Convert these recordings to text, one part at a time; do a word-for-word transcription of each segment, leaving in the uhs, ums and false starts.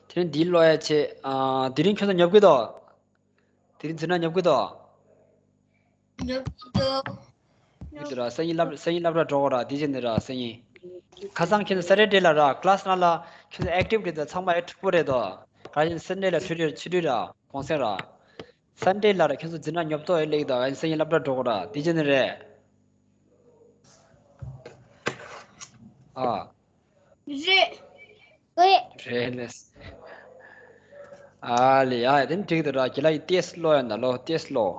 དེ་རིང་འདི་ཀློག་ཡ་ཆེ། ཨ། དེ་རིང་ཁྱོད་ཚོ་ཉོབ་ཀྱི་འདུག་དེ་རིང་འཛིན་གྲྭ་ཉོབ་ཀྱི་འདུག་ཉོབ་ཀྱི་འདུག་ཡོད་དེ་ར། སང་ཉིན་སློབ་སང་ཉིན་སློབ་གྲྭ་འགྲོ་དགོས་ར། དེ་བྱས་ནས་ར་སང་ཉིན། ཁ་སང་ཁྱོད་ཚོ་སེ་ཊར་ཌེ་ལ་ར་ཀླ་སི་ནང་ལ་ཁྱོད་ཚོ་ཨེག་ཊིབ་རེད་དོ། ཚང་མ་ཨེག་ཊིབ་པོ་རེད་དོ། ག་རེ་བྱས་ནས་སན་ཌེ་ལ་ཆུ་ཚོད་ཆུ་ཚོད་ར་གུང་སེང་ར། སན་ཌེ་ལ་ར་ཁྱོད་ཚོ་འཛིན་གྲྭ་ཉོབ་ཏོ་ཡོད་ལེགས་དོ། ག་རེ་བྱས་ནས་སང་ཉིན་སློབ་གྲྭ་འགྲོ་དགོས་ར། དེ་བྱས་ནས་རེད། ཨ། རེད། རེད་ལེ། ཨ་ལེ། ཡ་དེ་ནི་འགྲིག་འདུག་ར། ཁྱེད་ལ་ཡི་ཏེས་ཀློག་ཡ་ན་ལོ། ཏེས་ཀློག་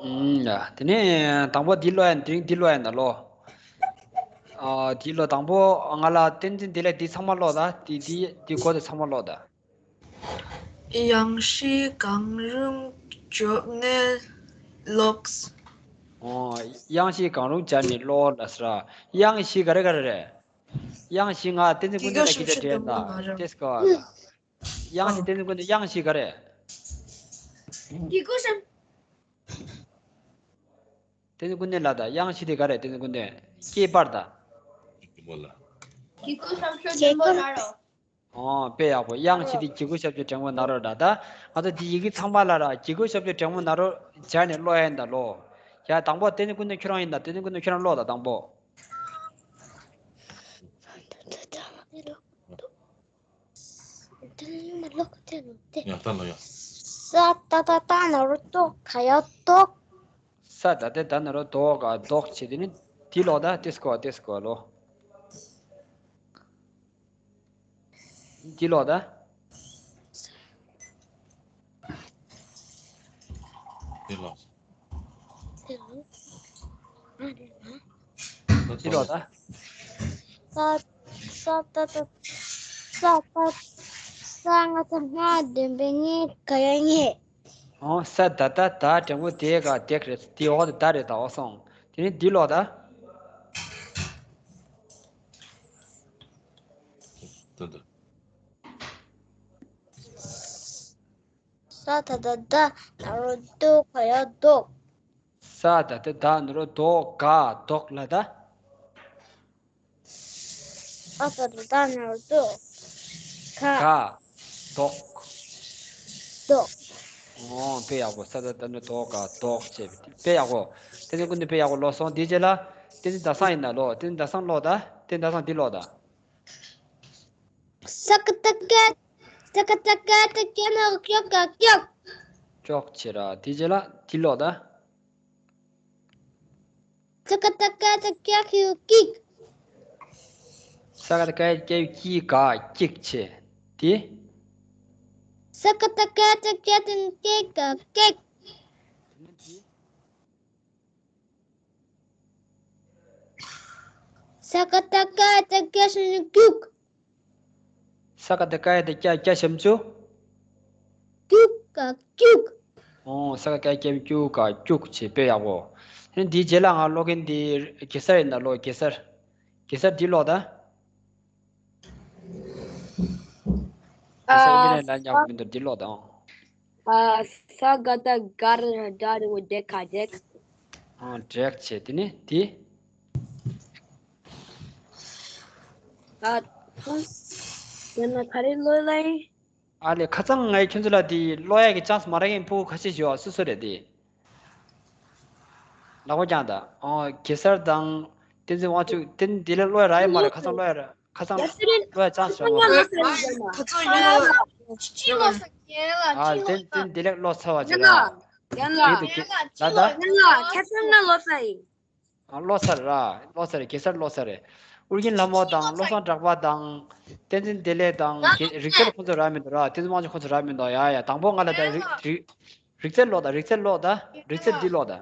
ཨུམ། ཡ་དེ་ནས་དང་པོ་འདི་ཀློག་ཡ་ན། དེ་རིང་འདི་ཀློག་ཡ་ན་ལོ། ཨ། འདི་ཀློག་དང་པོ་ང་ལ་བསྟན་འཛིན་བདེ་ལེགས་འདི་ཚང་མ་ཀློག་ད། འདི་འདི་འདི་གོ་དེ་ཚང་མ་ཀློག་ད། དབྱངས་བཞི་གང་རུང་སྦྱར་ནས་ཀློག་ཨོ། དབྱངས་བཞི་གང་རུང་སྦྱར་ནས་ཀློག་ལབ་ས་ར། དབྱངས་བཞི་ག་རེ་ག་རེ་རེད། དབྱངས་བཞི་ང་བསྟན་འཛིན་ཀུན་ལྡན་ལ་སྐད་ཆ་དྲིས་ན་ཏེས་ཀོ་ལ། དབྱངས་བཞི་བསྟན་འཛིན་ཀུན་ལྡན། དབྱངས་བཞི་ག་རེ། གི་གུ་ཤམ། བསྟན་འཛིན་ཀུན་ལྡན་ལ་ད། དབྱངས་བཞི་དེ་ག་རེ། བསྟན་འཛིན་ཀུན་ལྡན། སྐྱེས་པར་ད། གི་གུ་ཤམ་ཤོ་ཆེན་པོ་ན་རོ། ཨོ། དཔེ་ཡག་པོ། དབྱངས་བཞི་དེ་གི་གུ་ཞབས་ཀྱུ་འགྲེང་བུ་ན་རོ་ད། ད་ང་ཚོ་འདི་ཡི་གེ་ཚང་མ་ལ་ར་གི་གུ་ཞབས་ཀྱུ་འགྲེང་བུ་ན་རོ་སྦྱར་ནས་ཀློག་ཡ་ཡིན་ད་ལོ། ཡ་དང་པོ་བསྟན་འཛིན་ཀུན་ལྡན་ཁྱོད་རང་ཡིན་ད། བསྟན་འཛིན་ཀུན་ལྡན་ཁྱོད་རང་ཀློག་ད་དང་པོ། ཡ་ད་ལོ་ཡ། ས་ད་ད་ད་ན་རོ་ཏོ་ག་ཡ་ཏོག་ས་ད་ད་ད་ན་རོ་ཏོ་ག་ཏོག་བྱས། དེ་ནི་འདི་ཀློག་ད། ཏེས་ཀོ་ལ། ཏེས་ཀོ་ལ་ལོ། འདི་ཀློག་ད། འདི་ཀློག་འདི་ཀློག་ད། ས་ས་ད་ད་ས་ད་ས་ང་ད་སྔ་ལྡན་པའི་ངའི་ག་ཡ་ངེས། ཨོ། ས་ད་ད་ད་འགྲེང་བུ་དེ་ག་དེག་རེད། དེ་འོག་ཏུ་ད་རེད་ད། འོ་སོང་། དེ་ནི་འདི་ཀློག་ད། ད་ད། ས་ད་ད་ད་ན་རོ་ཏོ་ག་ཡ་ཏོག་ས་ད་ད་ད་ན་རོ་ཏོ་ག་ཏོག་ལ་ད། ས་ད་ད་ད་ན་རོ་ཏོ་ག་ག་ཏོག་ཏོག་ཨོ། དཔེ་ཡག་པོ། ས་ད་ད་ན་རོ་ཏོ་ག་ཏོག་བྱས། དཔེ་ཡག་པོ། བསྟན་འཛིན་ཀུན་ལྡན་དཔེ་ཡག་པོ་ཀློག་སོང་། དེའི་རྗེས་ལ་བསྟན་འཛིན་ཟླ་བཟང་ཡིན་ན་ལོ། བསྟན་འཛིན་ཟླ་བཟང་ཀློག་ད། བསྟན་འཛིན་ཟླ་བཟང་འདི་ཀློག་ད། ས་ཀ་ཏ་ཀ་ས་ཀ་ཏ་ཀ་ཏ་ཀ་ན་ཀྱོག་ག་ཀྱོག་ཀྱོག་བྱས་ར། དེའི་རྗེས་ལ་འདི་ཀློག་ད། ས་ཀ་ཏ་ཀ་ཏ་ཀྱ་གི་གུ་ཀྱིག་ས་ཀ་ཏ་ཀ་ཏ་ཀྱ་གི་གུ་ཀྱིག་ག་ཀྱིག་བྱས། དེ། ས་ཀ་ཏ་ཀ་ཏ་ཀྱ་ཏ་ཀྱེ་ག་ཀྱེག་ས་ཀ་ཏ་ཀ་ཏ་ཀྱ་ཞབས་ཀྱུ་ཀྱུག་ས་ཀ་ཏ་ཀ་ཡ་ཏ་ཀྱ་ཀྱ་ཞབས་ཀྱུ། ཀྱུག་ག་ཀྱུག་ཨོ། ས་ཀ་ཏ་ཀ་ཡ་ཀྱ་ཀྱུ་ག་ཀྱུག་བྱས། དཔེ་ཡག་པོ། ཨ་ནི་འདིའི་རྗེས་ལ་ང་ཀློག་མཁན་འདི་གེ་སར་ཡིན་ད་ལོ། གེ་སར། གེ་སར་འདི་ཀློག་ད། གེ་སར་ཨིན་ཊར་ནེཊ་ལ་ཉག་མི་འདུག་འདི་ཀློག་ད། ཨ། ས་ག་ཏ་ག་ར་ཏ་འགྲེང་བུ་འགྲེག་ག་འགྲེག་ཨ། འགྲེག་བྱས། དེ་ནི་འདི། ཨ། ཁོང་། དེ་ན་ག་རེ་ཀློག་ལ་ཡིན། ཨ་ལེ། ཁ་སང་ངས་ཁྱོད་ཚོ་ལ་འདི་ཀློག་ཡག་གི་ཅན་སི་མ་རག་མཁན་ཕྲུ་གུ་ཁ་ཤས་ཤིག་ཡོད། སུ་སུ་རེད་འདི། ལག་པ་བརྐྱངས་དང་། ཨོ། གེ་སར་དང་། བསྟན་འཛིན་དབང་ཕྱུག་བསྟན་འཛིན་བདེ་ལེགས་ཀློག་ཡག་རག་གི་མ་རེད། ཁ་སང་ཀློག་ཡག་ར། ཁ་སང་ཀློག་ཡག་ཅན་སི་ཡོད་མ་རེད། ཁ་སང་ཡོད། ཨ། བསྟན་འཛིན་བདེ་ལེགས་ཀློག་ཚར་བ་ཅིག་ར། ཡན་ལག་ཡན་ལག་ཡན་ལག་ཡན་ལག་ཁ་སང་ཀློག་ཡག་ཚར་ཡིན། ཨ། ཀློག་ཚར་ར། ཀློག་ཚར་རེད། གེ་སར་ཀློག་ཚར་རེད། ཨོ་རྒྱན་ལྷ་མོ་དང་བློ་བཟང་གྲགས་པ་དང་། བསྟན་འཛིན་བདེ་ལེགས་དང་། རིག་རྩལ་ཁོང་ཚོ་རག་མི་འདུག་ར། བསྟན་འཛིན་དབང་ཕྱུག་ཁོང་ཚོ་རག་མི་འདུག་ཡ་ཡ། དང་པོ་ང་ལ་ད་རིག་རིག་རིག་རྩལ་ཀློག་ད། རིག་རྩལ་ཀློག་ད། རིག་རྩལ་འདི་ཀློག་ད།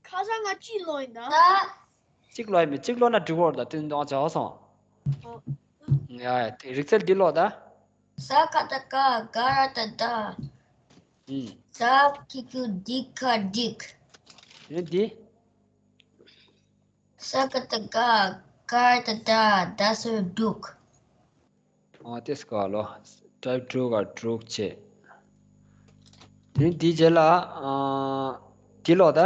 ཁ་སང་ང་གཅིག་ཀློག་ཡིན་ད། གཅིག་ཀློག་ཡིན་མིན། གཅིག་ཀློག་ན་འགྲིག་གོ་ར། ད་བསྟན་འཛིན་དབང་ཕྱུག་ཧ་སོང་། ཡ་ཡ། རིག་རྩལ་འདི་ཀློག་ད། ས་ཀ་ཏ་ཀ་ག་ར་ཏ་གྲ། ཨུམ། ས་གི་གུ་དི་ག་གྲིག་ཡིན་འདི། ས་ཀ་ཏ་ཀ་ག་ར་ཏ་གྲ་ད་ཟེར་འབྲུག་ཨ། ཏེས་ཀོ་ལ་ལོ། ད་འབྲུག་ག་འབྲུག་བྱས། དེ་ནི་འདིའི་རྗེས་ལ། ཨ། འདི་ཀློག་ད།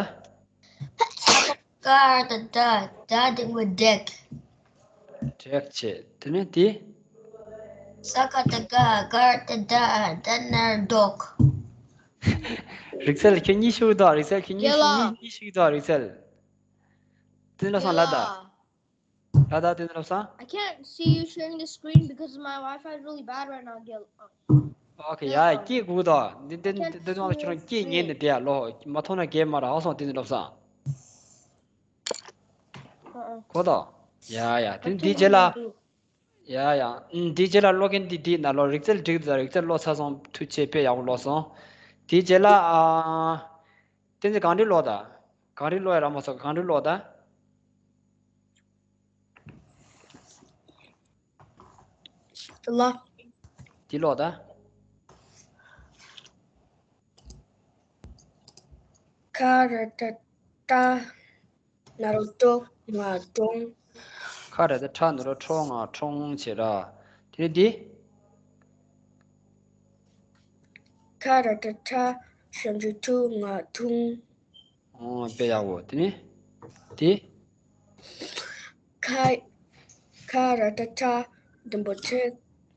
ཀ་ར་ཏ་གྲ་ད་འགྲེང་བུ་འགྲེག་དྲེགས་བྱེད། དེ་ནས་དེ། ས་ཀ་བཏགས་སྒ། སྒ་ར་བཏགས་སྒྲ། སྒྲ་ན་རོ་སྒྲོག་རིག་རྩལ་ཁྱོད་གཉིས་ཤུགས་དང་། རིག་རྩལ་ཁྱོད་གཉིས་ཤུགས། རྒན་ལགས། གཉིས་ཤུགས་དང་། རིག་རྩལ། དེ་ནས་བསམ་ལ་ད། རྒན་ལགས། ད་ད་དེ་ནས་བསམ། I can't see you sharing the screen because my Wi-Fi is really bad right now, Gil. Okay, ཡ་ཡ། སྐད་སྒུག་དང་། འདི་འདི་འདི་ཚོ་ཁྱོད་རང་སྐད་ཉན་ནས་བསྡད་ཡ། ལོ་མ་མཐོང་ན་རྒན་མ་ར་ཧ་སོང་། དེ་ནས་བསམ། གོ་དང་། ཡ་ཡ། དེ་འདི་རྗེས་ལ། ཡ་ཡ། ཨུམ། འདི་རྗེས་ལ་ཀློག་མཁན་འདི་འདི་ན་ལོ། རིག་རྩལ་འགྲིག་དང་། རིག་རྩལ་ཀློག་ཚར་སོང་། ཐུགས་རྗེ་ཆེ། དཔེ་ཡག་པོ་ཀློག་སོང་། དེ་རྗེས་ལ་ཨ། བསྟན་འཛིན་གངས་རི་ཀློག་དང་། གངས་རི་ཀློག་ཡ་རག་མ་སོང་། གངས་རི་ཀློག་དང་། ལ། འདི་ཀློག་དང་། ཁ་ར་བཏགས་ཁྲ། ན་རོ་སྒྲོ། ང་སྒྲོང་། ཁ་ར་བཏགས་ཁྲ། ན་རོ་སྒྲོ། ང་སྒྲོང་བྱེད་ར། དེ་ནས་འདི། ཁ་ར་བཏགས་ཁྲ། ཞབས་ཀྱུ་ཁྲུ། ང་ཁྲུང་། ཨོ། དཔེ་ཡག་པོ། དེ་ནས་དེ། ཁ། ཁ་ར་བཏགས་ཁྲ། ལྡུམ་ར་ཁྲེ།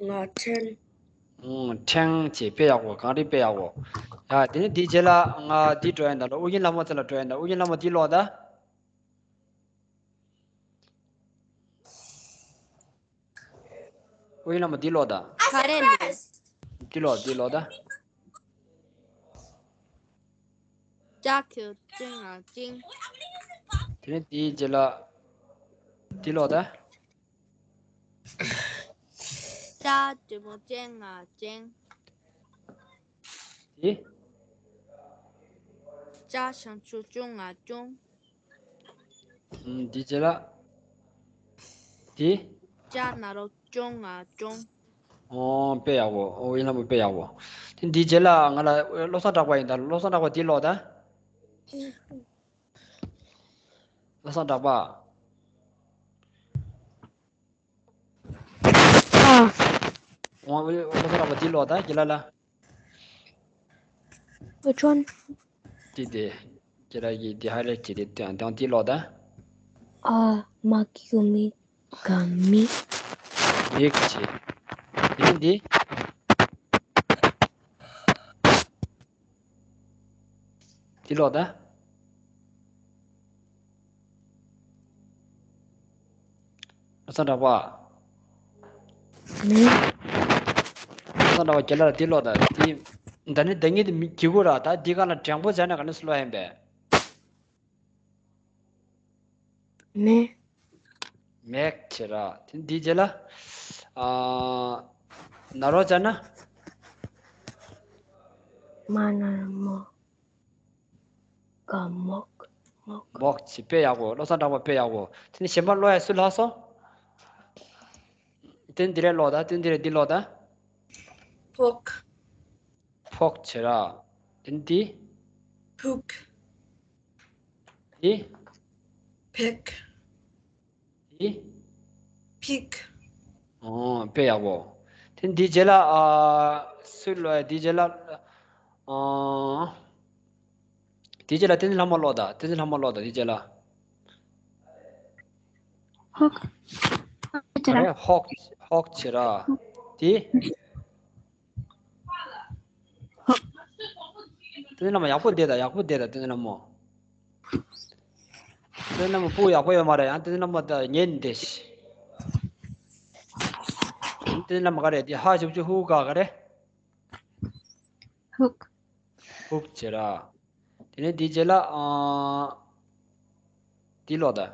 ང་ཁྲེང་། ཨོ། ཁྲེང་བྱེད། དཔེ་ཡག་པོ། གངས་རི་དཔེ་ཡག་པོ། ཡ། དེ་ནས་འདི་རྗེས་ལ་ང་འདི་འགྲོ་ཡ་ན་ལོ། ཨོ་རྒྱན་ལྷ་མོ་རྩེ་ལ་འགྲོ་ཡ་ན། ཨོ་རྒྱན་ལྷ་མོ་འདི་ཀློག་དང་། ཨོ་རྒྱན་ལྷ་མོ་འདི་ཀློག་དང་། ག་རེ་ནས། འདི་ཀློག་འདི་ཀློག་དང་། ཅ་གི་གུ་ཅེ་ང་ཅིང་། དེ་ནས་དེའི་རྗེས་ལ་འདི་ཀློག་དང་། ཅ་འགྲེང་བུ་ཅེ་ང་ཅེང་། དེ། ཅ་ཞབས་ཀྱུ་ཅུ། ང་ཅུང་། ཨུམ། འདི་རྗེས་ལ། འདི། ཅ་ན་རོ་ཅོང་། ང་ཅོང་། ཨོ། དཔེ་ཡག་པོ། ཨོ་རྒྱན་ལྷ་མོ་དཔེ་ཡག་པོ། དེ་འདི་རྗེས་ལ་ང་ལ་བློ་བཟང་གྲགས་པ་ཡིན་ད། བློ་བཟང་གྲགས་པ་འདི་ཀློག་དང་། བློ་བཟང་གྲགས་པ། ཨ། ཨོ། བློ་བཟང་གྲགས་པ་འདི་ཀློག་དང་། རྒན་ལགས་ལ། Which one? དེ་དེ། ཁྱེད་རང་གིས་དེ་highlight བྱས་ཏེ་དེ་དང་དེ་ཀློག་དང་། ཨ་མ་གི་གུ་མི་ག་མི། མིག་བྱས། དེ་ནས་འདི། དེ་ཀློག་དང་། བློ་བཟང་གྲགས་པ། ནི། བློ་བཟང་གྲགས་པ། རྒན་ལགས་ལ་འདི་ཀློག་དང་། འདི། ད་ནི་ད་ངས་འདི་མི་གི་གུ་ར། ད་འདི་ག་ལ་འགྲེང་བུ་སྦྱར་ནས་ག་ནས་སུ་ཀློག་ཡིན་པས། མེ། མེག་བྱེད་ར། དེ་འདི་རྗེས་ལ། ཨ། ན་རོ་སྦྱར་ན། མ་ན་རོ་མོ། ག་མོག་མོག་མོག་བྱེད། དཔེ་ཡག་པོ། བློ་བཟང་གྲགས་པ་དཔེ་ཡག་པོ། དེ་ནས་གཞན་པ་ཀློག་ཡ་སུ་ལྷག་སོང་། དེ་འདི་རེ་ཀློག་དང་། དེ་འདི་རེ་འདི་ཀློག་དང་། ཕོག་ཕོག་བྱེད་ར། དེ་འདི། ཕུག་དེ། ཕེག་དེ། ཕིག་ཨོ། དཔེ་ཡག་པོ། དེ་འདི་རྗེས་ལ། ཨ། སུ་ཀློག་ཡ། འདི་རྗེས་ལ། ཨ། དེ་རྗེས་ལ་བསྟན་འཛིན་ལྷ་མོ་ཀློག་དང་། བསྟན་འཛིན་ལྷ་མོ་ཀློག་དང་། དེ་རྗེས་ལ། ཧོག་ཧོག་བྱེད་ར། ཨ་རེ། ཧོག་ཧོག་བྱེད་ར། དེ། བསྟན་འཛིན་ལྷ་མོ་ཡག་པོ་བསྡད་དང་། ཡག་པོ་བསྡད་དང་། བསྟན་འཛིན་ལྷ་མོ། བསྟན་འཛིན་ལྷ་མོ་སྤུ་གུ་ཡག་པོ་ཡོད་མ་རེད། ཡང་བསྟན་འཛིན་ལྷ་མོ་ད་ཉན་བསྡད་ཤག་བསྟན་འཛིན་ལྷ་མོ་ག་རེ། དེ་ཧ་ཞབས་ཀྱུ་ཧུ་ག་ག་རེ། ཧུག་ཧུག་བྱེད་ར། དེ་ནས་དེའི་རྗེས་ལ། ཨ། འདི་ཀློག་དང་།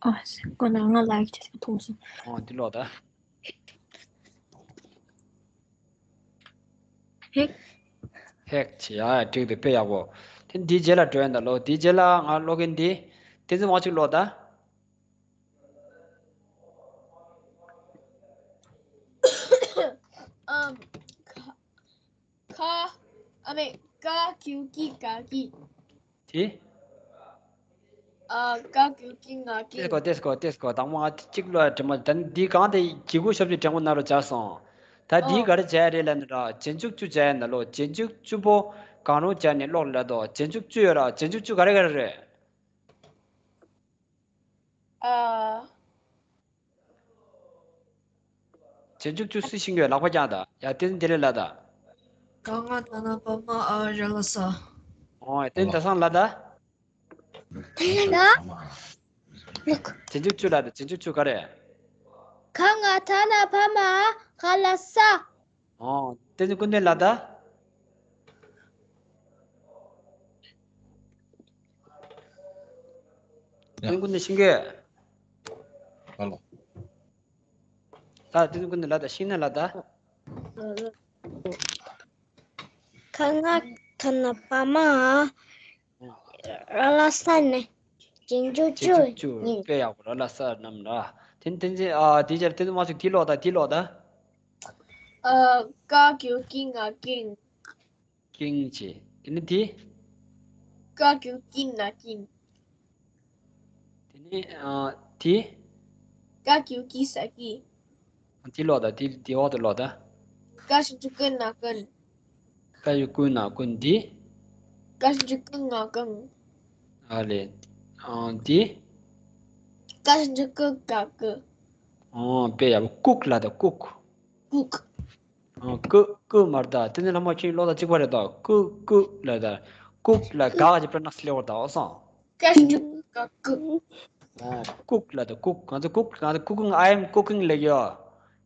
ཨ། ཁོ་ན་ང་ལ་ཅི་ཞིག་མཐོང་སོང་། ཨོ། འདི་ཀློག་དང་། ཧེག་ཧེག་བྱེད་ར། འགྲིག་འདུག་དཔེ་ཡག་པོ། དེ་འདིའི་རྗེས་ལ་འགྲོ་ཡ་ད་ལོ། དེའི་རྗེས་ལ་ང་ཀློག་གིན་འདི། བསྟན་འཛིན་དབང་ཕྱུག་ཀློག་དང་། ཨམ། ཁ། ཁ། ཨ་མེ། ཀ་གི་གུ་ཀི་ག་གི། དེ། ཨ། ཀ་གི་གུ་ཀི་ང་ཀི། ཏེས་ཀོ་ཏེས་ཀོ་ཏེས་ཀོ། དང་པོ་ང་གཅིག་ཀློག་ཡ་དྲན་མ། ད་འདི་གང་དེ་གི་གུ་ཤོབ་ཀྱི་དྲན་གོ་ན་རོ་བྱ་སོང་། ད་འདི་ཨོ། ག་རེ་བྱ་ཡ་རེད་ལབ་ན་ར། རྗེས་འཇུག་བཅུ་བྱ་ཡ་ན་ལོ། རྗེས་འཇུག་བཅུ་པོ་གང་རུང་བྱ་ནས་ཀློག་ལ་དོ། རྗེས་འཇུག་བཅུ་ཡོད་ར། རྗེས་འཇུག་བཅུ་ག་རེ་ག་རེ་རེད། ཨ། རྗེས་འཇུག་བཅུ་སུས་ཤེས་ཀྱི་ཡོད། ལག་པ་བརྐྱངས་དང་། ཡ། བསྟན་འཛིན་བདེ་ལེགས་ལབ་དང་། ག་ང་ད་ན་བ་མ་འ་ར་ལ་ས། ཨོ། བསྟན་འཛིན་ཟླ་བཟང་ལབ་དང་། ད། རྗེས་འཇུག་བཅུ་ལབ་དང་། རྗེས་འཇུག་བཅུ་ག་རེ། ག་ང་ད་ན་བ་མ་འ་ག་ལ་ས། ཨོ། བསྟན་འཛིན་ཀུན་ལྡན་ལབ་དང་། ཡ། བསྟན་འཛིན་ཀུན་ལྡན་ཤེས་ཀྱི་ཡོད། ཧ་ལོ། ད་བསྟན་འཛིན་ཀུན་ལྡན་ལབ་དང་། ཤེས་ན་ལབ་དང་། ག་ང་ད་ན་བ་མ་འ་ར་ལ་ས་ནས། རྗེས་འཇུག་རྗེས་འཇུག་བཅུ་བཅུ་ཡིན། དཔེ་ཡག་པོ། ར་ལ་ས་རྣམས་ར། དེ་ནས་བསྟན་འཛིན། ཨ། དེའི་རྗེས་ལ་བསྟན་འཛིན་དམར་ཕྱོགས། དེ་ཀློག་དང་། དེ་ཀློག་དང་། ཨ། ཀ་གི་གུ་ཀི་ང་ཀིང་། ཀིང་བྱས། དེ་ནས་དེ། ཀ་གི་གུ་ཀི་ན་ཀིན། དེ་ནས། ཨ། དེ། ཀ་གི་གུ་ཀི་ས་ཀི། དེ་ཀློག་དང་། དེ། དེ་འོག་ཏུ་ཀློག་དང་། ཀ་ཞབས་ཀྱུ་ཀུ་ན་ཀུན། ཀ་ཞབས་ཀྱུ་ཀུ་ན་ཀུན། དེ། ཀ་ཞབས་ཀྱུ་ཀུ་ང་ཀང་། ཨ་ལེ། ཨ། དེ། ཀ་ཞབས་ཀྱུ་ཀུ་ག་ཀུ། ཨོ། དཔེ་ཡག་པོ། ལྐུགས་ལབ་དང་། ལྐུགས། ལྐུགས། ཨོ། ལྐུ། ལྐུ་མ་རེད་ད། དེ་ནི་ལྷ་མོ་ཁྱེད་ཀློག་དང་གཅིག་པ་རེད་ད། ལྐུ། ལྐུ་ལབ་དང་། ལྐུགས་ལ་ག་ག་ཅིག་པར་ནག་སི་ལེ་བར་ད། འོ་སོང་། ཀ་ཞབས་ཀྱུ་ཀུ་ག་ཀུ། ཨོ། ལྐུགས་ལབ་དང་། ལྐུགས། ང་ཚོ་ལྐུགས། ང་ཚོ་cooking། I am cooking ལབ་ཡོད།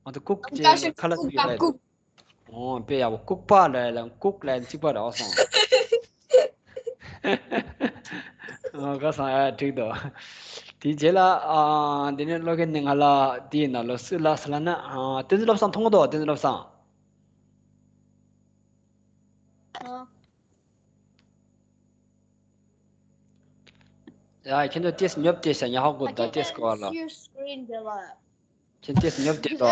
ང་ཚོ་ལྐུགས་ཀ་ཅེས་ཞབས་ཀྱུ་ཁ་ལག་ཀུ་ཅིག་ག་རེད། ཀུ། ཨོ། དཔེ་ཡག་པོ། ལྐུགས་པ་ལབ་ལ་ལྐུགས་ལབ་གཅིག་པ་རེད། འོ་སོང་། ཨ། ཁ་སང་། ཨ། འགྲིག་འདུག་དེའི་རྗེས་ལ། ཨ། འདི་ནས་ཀློག་མཁན་ནི་ང་ལ། དེའི་ནང་ལོགས་སུ་ལ་ས་ལ་ན། ཨ། བསྟན་འཛིན་བློ་བཟང་མཐོང་གི་འདུག་བསྟན་འཛིན་བློ་བཟང་། ཨ། ཡ། ཁྱེད་ཚོ་ཏེས་ཉོབ་ཏེ་ཤ་ཉ་ཧ་གོ་ད་ཏེས་གོ་བ་ལ། ཁྱེད་ཏེས་ཉོབ་ཏེ་དོ།